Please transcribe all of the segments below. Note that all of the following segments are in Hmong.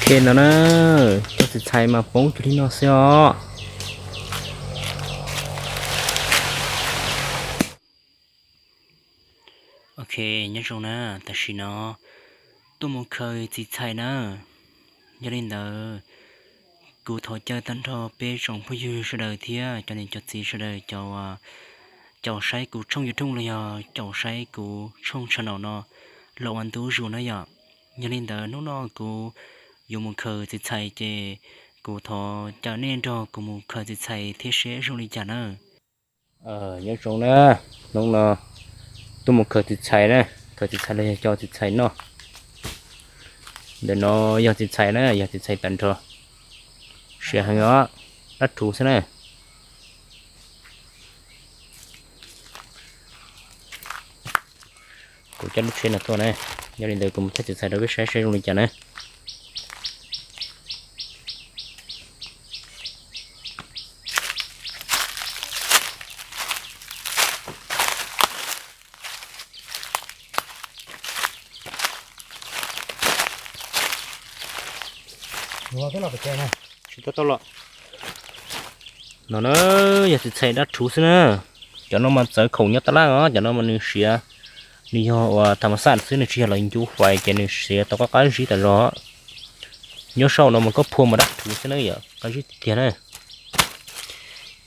Ces no na, cov txiv txhais mas poob cuag li no xwb os. Ok, nyob zoo na, tam sim no tuaj mus khaws txiv txhais na. Yog li ntawd, kuv thov caw tag nrho peb tsoom phooj ywg sawv daws thiab cov niam cov txiv sawv daws cov, caum saib kuv tshooj YouTube los yog caum saib kuv tshooj channel no los ua ntu zus na yom. Yog li ntawd hnub no kuv yuav mus khaws txiv txhais ces kuv thov caw nej nrog kuv mus khaws txiv txhais thiab seb zoo li cas na. Nyob zoo na, hnub no tuaj mus khaws txiv txhais na, khaws txiv txhais los yog coj txiv txhais noj. Ntawm no yog txiv txhais na, yog txiv txhais tag nrho. Siav heev os, dab rhuv xwb na. Kuv cab lub tsheb no tuaj na, yog li ntawd kuv mus thaij txiv txhais rau peb saib seb zoo li cas na. Tsis tau tau los. No na, yog txiv txhais dab rhuv xwb na. Cov no mas txawv khoom nyob tab laj os, cov no mas nws siav, nws yog uas tham mas xaj xwb, nws tsis yog los ncu fais ces nws siav tau qab qab zib tas zog. Nyob saum no mas koj phua mas dab rhuv xwb na yom, qab zib tiag tiag na.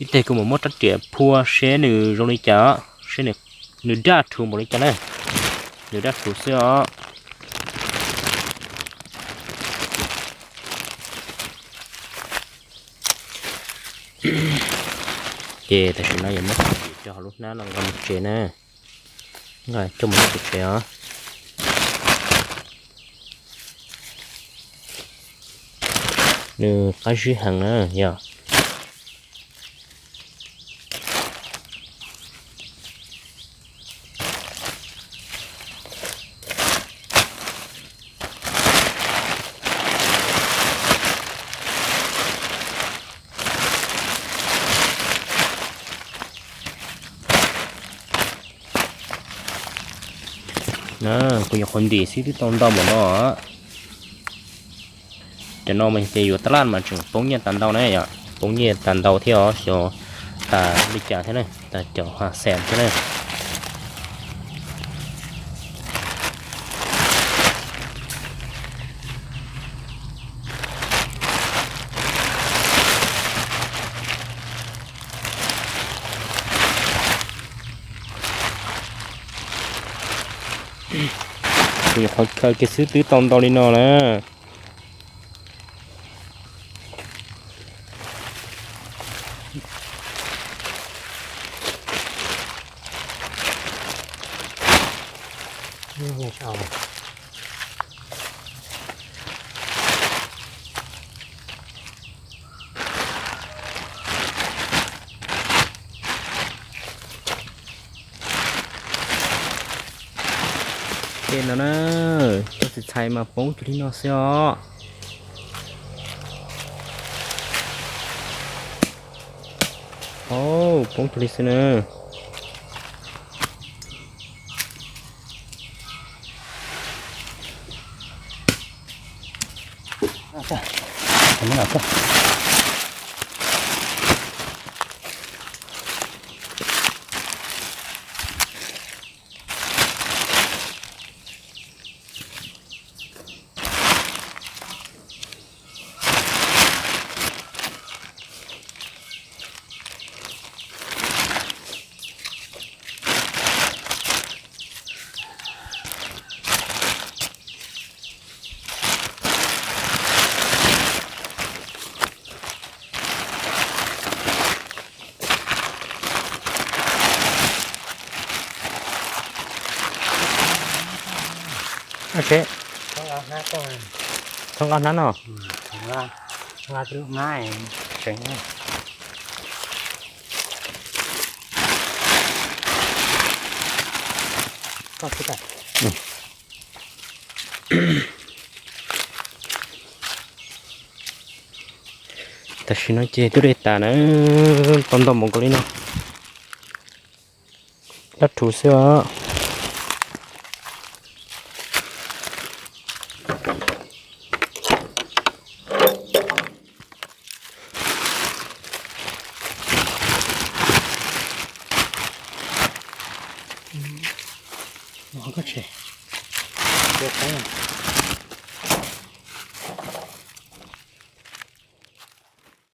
Ib teg kuv mam muab rab riam phua seb nws zoo li cas, seb nws daj rhuv npaum li cas na. Nws daj rhuv xwb os. Ces tam sim no yuav muab rab riam rau hauv lub hnab no nqa mus tsev na. Nqa coj mus tsev os. Nws qab zib heev na yog. Kuv nyuam qhuav ntim xwb twb tau ntau npaum no. Cov no mas ces yuav tab laj mas tseem poob nyiaj tas ntau na yom, poob nyiaj tas ntau thiab os, xyov tas li cas thiab na, tas caum ha xees thiab na. Kuv nyuam qhuav khaws kiag xwb twb tau ntau li no na. Ces no na, cov txiv txhais mas poob cuag li no xwb os. Poob cuag li xwb na. Thoob ob hnab no. Tam sim no ces twb de tas na, tau ntau npaum nkaus li no. Dab rhuv xwb os. Ua qoob.